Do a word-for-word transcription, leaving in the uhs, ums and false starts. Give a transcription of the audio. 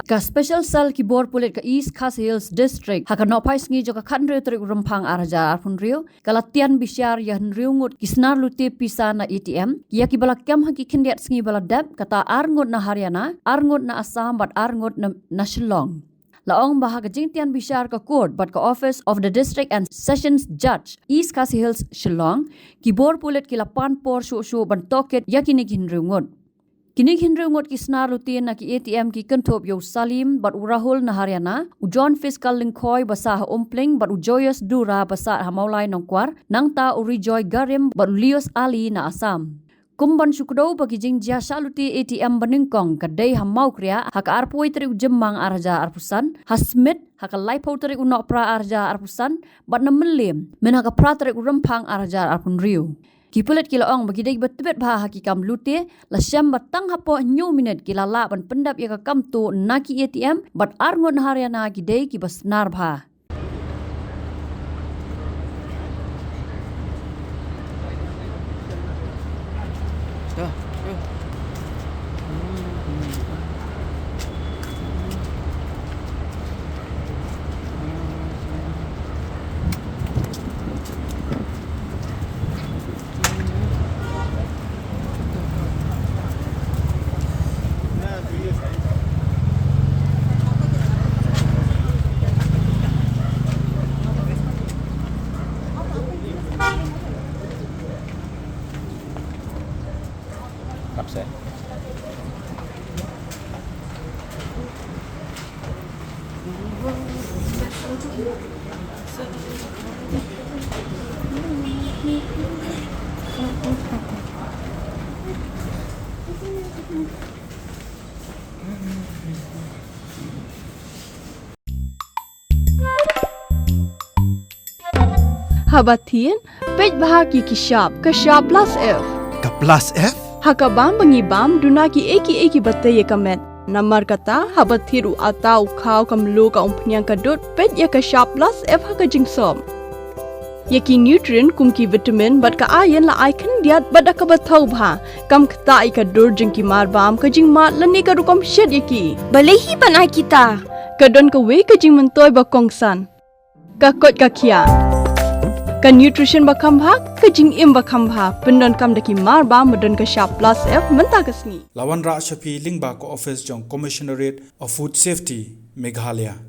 Ka Special Cell ki bor pulit ka East Khasi Hills District, ha ka nohphai sngi jong ka khathynriew tarik u Rymphang ar hajar arphew hynriew, ka la tian bishar ïa hynriew ngut ki snar lute pisa na A T M, ïa kiba la kem ha ki khyndiat sngi ba la dep, kata ar ngut na Haryana, ar ngut na Assam, bad ar ngut na, na Shillong. La ong ba ha ka jingtian bishar ka court bad ka Office of the District and Sessions Judge, East Khasi Hills, Shillong, ki bor pulit ki la pan por shuh shuh ban tohkit ïa kine ki hynriew ngut. Kine ki hynriew ngut ki snar lute na ki A T M ki kynthup ïa u Salim bad u Rahul na Haryana, u John Fiskal Lyngkhoi ba sah ha Umpling bad u Joyous Dura ba sah ha Mawlai Nongkwar, nangta u Rejoy Garim bad u Lios Ali na Assam. Kum ban shu kdew ba ki jingjia shah lute A T M banyngkong ka dei ha Mawkriah ha ka arphew tarik u Jymmang ar hajar arphew san, ha Smit ha ka laiphew tarik u Nohprah ar hajar arphew san, bad na Mylliem myn ha ka phra tarik u Rymphang ar hajar arphew hynriew. Ki pulit ki la ong ba ki dei ba tbit bha ha ki kam lute, la shem ba tang hapoh hynñiew minit ki la lah ban pyndep ïa ka kam tuh na ki A T M, bad ar ngut na Haryana ki dei kiba snar bha. Haba thied, peit bha ïa ki shap, ka shap plus F. Ka plus F? Ha ka bam ba ngi bam, duna kiei kiei kiba tei ïa ka met. Namar kata, haba thied u atta, u khaw, ka mluh, ka umphniang, ka dud, peit ïa ka shap plus F ha ka jingsop. Ïa ki nutrient kum ki vitamin bad ka iron la ai khyndiat bad da kaba thaw bha. Kam ktah ïa ka dur jong ki marbam, ka jingmad lane ka rukom shet ïa ki. Balei hi ban ai kita? Ka don kawei ka jingmyntoi ba kongsan. Ka koit ka khiah. Ka nutrition ba kham bha, ka jingim ba kham bha. Pyndonkam da ki marbam ba don ka shap plus F mynta ka sngi. La wanrah sha phi lyngba ka office jong Commissionerate of Food Safety, Meghalaya.